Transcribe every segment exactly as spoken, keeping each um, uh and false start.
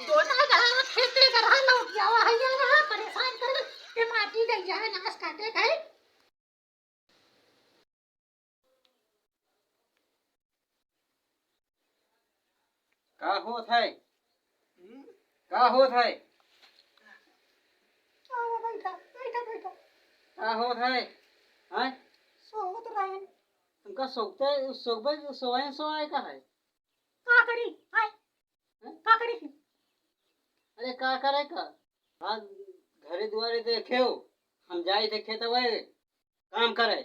दोना गड़ा खेते गड़ा लौट जावा, हैया रहा परेशान कर के माटी गई जाए नाश काटे गए। का होत है? हम्म? का होत है? आवा, बैठा, बैठा, बैठा। का होत है? हैं? सोवत रहन। तुमका सोवते, सोवबे, सोए, सोए का है? का करी? हैं? हैं? का करी? अरे का करे का? आज घरे दुआरे देखे हो, हम जाई थे खेतवे काम करे।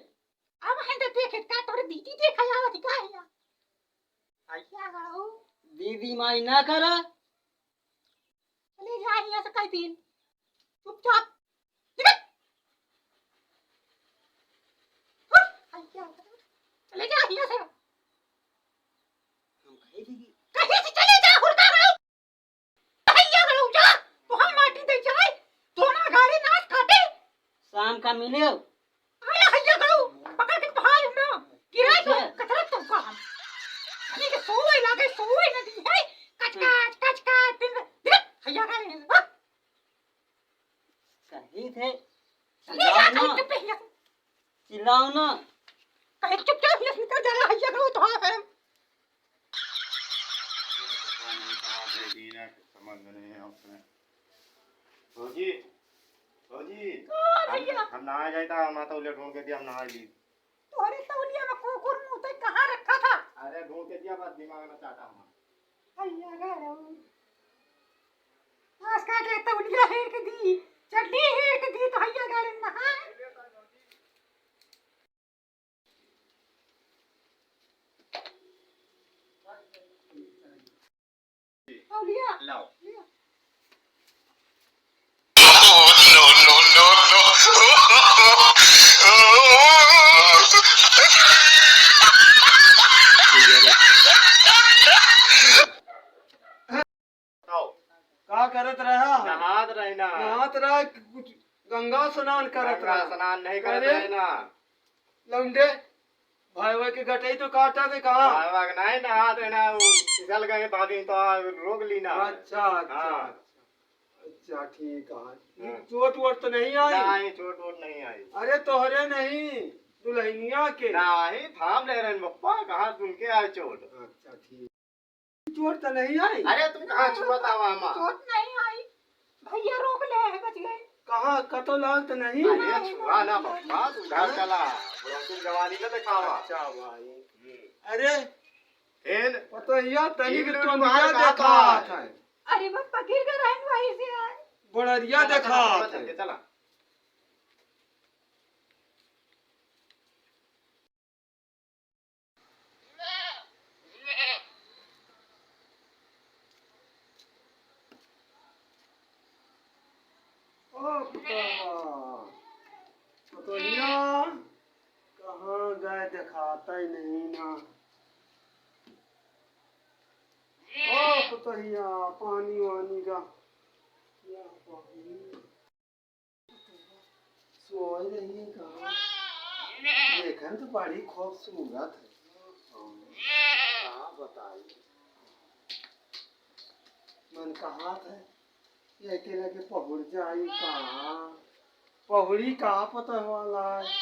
अब हम तो देखे का तोरे दीदी देखा आवत का है या? आइया गाओ। दीदी माई ना करा। चले जा हिया से कह दिन। चुपचाप। निकल। हट, आइया। चले जा हिया से। हम कही दीदी। कहीं से चले जा, हुड़का गाओ। हैया गड़ू जा, तो हम माटी दे जाए, दोना गाड़ी नाश काटे। शाम का मिले। अरे हैया गड़ू, पकड़ के भाई ना, गिराए तो अच्छा। कचरा तो का हम। अरे के सोए लागे, सोए नदी है, कचकाच, कचकाच, दिन भर, दिन, हैया गड़ू, हाँ। कही थे, अरे चिल्लाओ ना। कहीं चुप है। चिल्लाओ ना। कहीं चुपचाप हिया से निकल जा रहा, हैया गड़ू तो हाँ है। समझ में नहीं है उसमें। भौजी, भौजी, का हम, भैया? हम नहाए जाए था, हम तो उले ढूंढ के दिया, हम नहा ली। तोहरे तौलिया में कुकुर मुंह तक कहाँ रखा था? अरे ढूंढ के दिया, बस दिमाग ना चाटा हमारा। हैया गड़ू। आज का के तौलिया हेर के दी, चड्डी हेर के दी, तो हैया गड़ू नहा। लाओ। बताओ। का करत रहा? नहात रही ना। नहात रहा कि कुछ गंगा स्नान करत गंगा रहा? स्नान नहीं करत अरे, रही ना। लौंडे, भाईवा के गटई तो काटा दे कहाँ? भाईवा के नहीं नहात रही ना, वो फिसल गए भाभी तो रोक ली ना। अच्छा, अच्छा, हाँ। अच्छा। अच्छा, ठीक है। हाँ। चोट वोट तो नहीं आई? नहीं, चोट वोट नहीं आई। अरे, तोहरे नहीं, दुल्हनिया के। नहीं, थाम ले रहे हैं बप्पा, कहाँ तुमके आए चोट? अच्छा, ठीक। चोट तो नहीं आई? अरे, तुम कहाँ छुआ था वहाँ, माँ? चोट नहीं आई। भैया रोक ले है, बच गए। कहाँ, कतो लाग तो नहीं? अरे, छुआ ना बप्पा, तू घर चला। बुढ़ौती जवानी ना दिखावा। अच्छा भाई। हम्म। अरे, फिर? पतोहिया तनी के टोनिया देखात है। अरे बप्पा, गिर गए रहन वहीं से आए। बड़रिया देखात है। चला, चला, चला। ओ पुतवा, पुतहिया, कहाँ गए, देखाता ही नहीं ना। ओ पुतहिया, पानी वानी का, या पानी। सोए रही है कहाँ? देखन तो बड़ी खूबसूरत है। हाँ, बताई। मन कहा था, ये अकेला के पहुड़ जाई कहाँ? पहुड़ी कहाँ पता वाला है?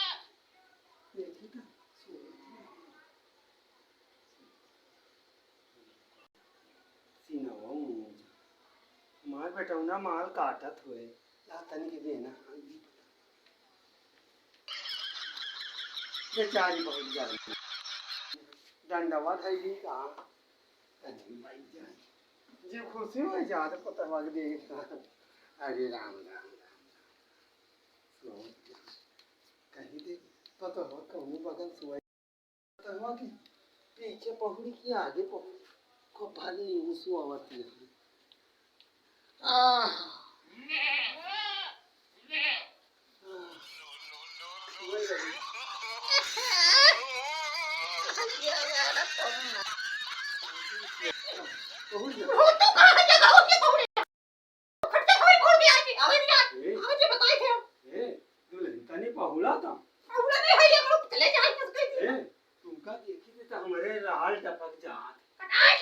देखी तो, सोए रही है। सीनवा ऊंच। हमार बेटौना माल काटत हुए। ला तनी के देना, हाँ, दी पता। बेचारी बहुत गर्मी। डंडवा धैली का? तनी भाई जान। जे खुशी हो जात पतवा के देख। अरे राम, राम, राम, राम। सोच जा। कहीं दे, पतवा कौनो बगल सोए। पतवा के पीछे पहुड़ी की आगे पहुड़ी। खूब भर नींबू सुआवत है। आह। आह। पहुड़ी। ए, ए, दुल्हन तनी पहुड़ा था। पहुड़ा नहीं है, ये लोग चले जाए, बस गई थी। ए, तुमका देखी थे तो हमरे रहल टपक जात। कटाए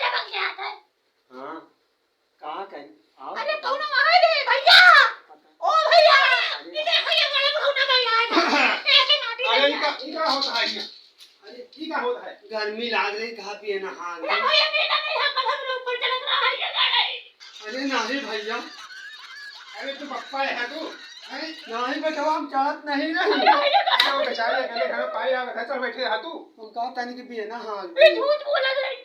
लाग रही, कहाँ पिए ना हाथ। अरे भैया, बेटा नहीं है, कल हमरे ऊपर चलत रहा है, ये गाड़ी। अरे नहीं भैया। अरे तू पप्पा है तू, हैं? नहीं बेटवा, हम चाहत नहीं रही। अरे भैया, अरे वो बेचारे अकेले घर में पाए आ, घर चल बैठे रहा तू। हम कहा तनी कि पिए ना हाथ। ये झूठ बोला रही।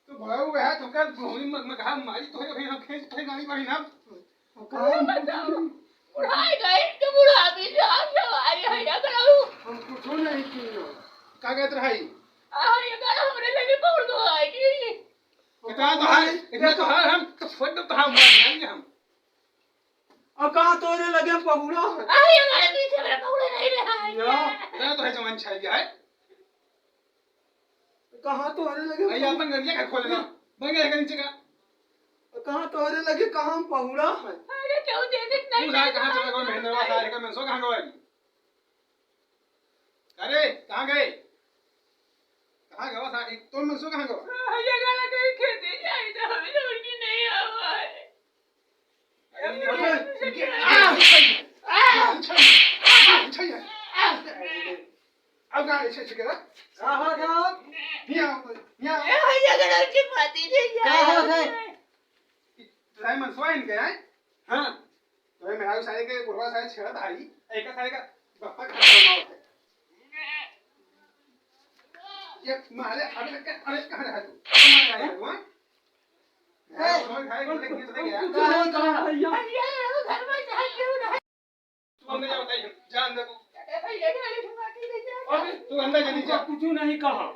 तू भड़ऊ है, तू कल भूमि में, में घाम मारी, तोहे, तोहे, तोहे गाड़ी मारी ना। हम कहा हम कुछ नहीं। बुढ़ाई गई, तो बुढ़ा भी जाओ, जो आई है, या करो। हम कुछ नहीं किए। का कहत रहाई? आ, ये गाना हमरे लगे पहुड़ गो आएगी। इतना तो है, इतना तो है, हम तो फट तो हम मार जाएंगे हम। अब कहाँ तोरे लगे पहुड़ा है? आ, ये गाना पीछे मेरे पहुड़े नहीं रहा है। या। इतना तो है जवान छाई गया है। कहाँ तोरे लगे भाई, पहुड़ा? अपन गंजिया का खोले ना। बन गया है नीचे का। कहाँ तोरे लगे, कहाँ हम पहुड़ा है? अरे, क्यों दे दे, तू नहीं जाए, कहाँ चला गया, महेंद्रवा सारे का मनसो कहाँ गवा है? अरे, कहाँ गए? कहाँ गवा सारे? तो मनसो कहाँ गवा? हाँ, ये गाना कहीं खेते जाए, तो हमें छोड़ के नहीं आवा है। अरे, इनके, इनके, आ, आ, अच्छा, अच्छा, अच्छा, अच्छा। अब कहाँ ऐसे, ऐसे करा? कहाँ था? यहाँ, यहाँ। ए भैया, गणेश जी, पाती जी, का हो है? राय मनसवा इनके हैं? हाँ। तो ये मेहरारू सारे के बुढ़वा सारे छेड़त आई, एक सारे का बप्पा का बनाओ है। ये मारे, अबे, अबे, कहाँ रहा तू? कहाँ रहा तू, हाँ? ए, मेहरारू सारे के लेके घिस दे गया। कुछ नहीं कहा भैया। भैया, ये घर में जाके तू अंदर जाओ, ताई, जा अंदर तू। अबे, तू अंदर जल्दी जा। कुछ नहीं कहा।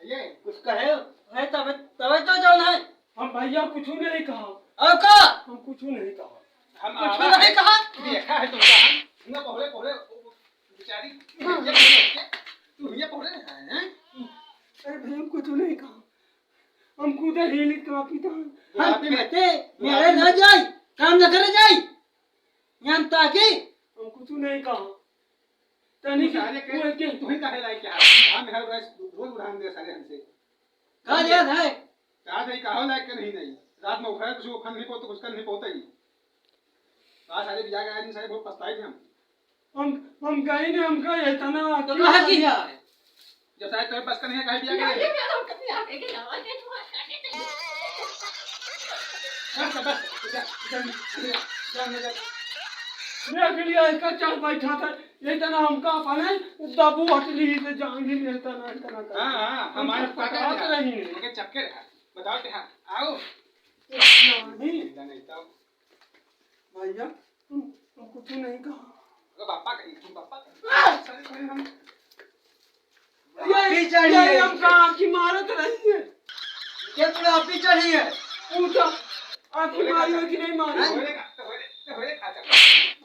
ये कुछ कहे है तबे, तबे तो जौन है। हम भैया कुछ नहीं कहा। और का? हम कुछ नहीं कहा। हम कुछ आवा नहीं है, कहा। देखा है तुमका हम। ना पहले, पहले, बेचारी, ये पहले, तू ये पहले है, हैं? अरे भैया, हम कुछ नहीं कहा। हम खुद ही हिलित कांपित हैं। हम कहते, मेरे ना जाई, काम न करे जाई। यहाँ ताकि हम कुछ नहीं कहा। तनी तू सारे के, कोई के तू ही काहे लाई क्या? हम हर रोज, रोज उड़ान दे सारे हमसे। का याद है? का नहीं, कहो लायक के नहीं, नहीं। रात में उठा कुछ उखन नहीं पौते, कुछ कर नहीं पौते ही। आज सारे बिया गए, सारे बहुत पछताए थे हम। हम, हम गए नहीं, हमका इतना तो कहाँ की है? जब सारे तोरे बस का नहीं है, काहे बिया गए? बस, बस, जा, जा, जा, जा, जा। मैं अगली इसका चल बैठा था, ये तना हमका अपने दबू हटली से जान भी नहीं तना, तना कर। हाँ, हाँ, हम हमारे पकड़ात रही है। ओके, चक्कर है। बताओ क्या? आओ। नहीं। नहीं, नहीं, तब। भैया, हम, हम कुछ नहीं कहा। अरे बापा कही, तुम बापा कही। आ! सारे कहे हम ये, बुढ़ापी चढ़ी ये है हमका इनके। आँखी मारत रही है। ये बुढ़ापी चढ़ी है। पूछो, आँखी बोले मारी का हो कि नहीं मारी? तो बोले का, तो बोले, तो बोले का था?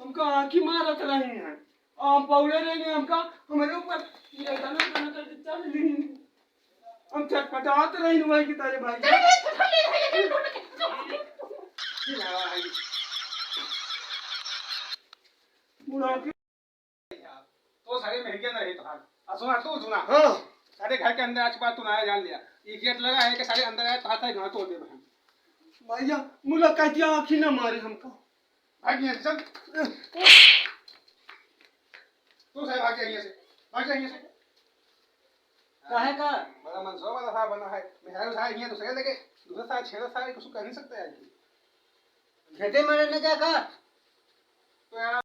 हमका आँखी मारत रही है। हम पौड़े रहे, हमका, हमारे ऊपर ये गाना, गाना करके चढ़ ली। हम छटपटात रही वही की तारे भाई। बुढ़ापे। तो सारे महंगे ना रहे तो हाल। आ सुना, तू सुना। हाँ। सारे घर के अंदर आज के बाद तू ना आया, जान लिया। ये गेट लगा है कि सारे अंदर आए तो हाथ है, ना तोड़ दे बहन। भैया, मुलाकात या आँखी ना मारे हमका। भाग यहाँ से, चल। तू सारे भाग जा यहाँ से। भाग जा यहाँ से। काहे का? बड़ा मनसवा वाला साहब बना है। मेहरारू साहब यहाँ दूसरे लगे, दूसरा साहब, छेड़ा साहब, कुछ कर नहीं सकता है आदमी। खेते में रहने जा का? तो यार,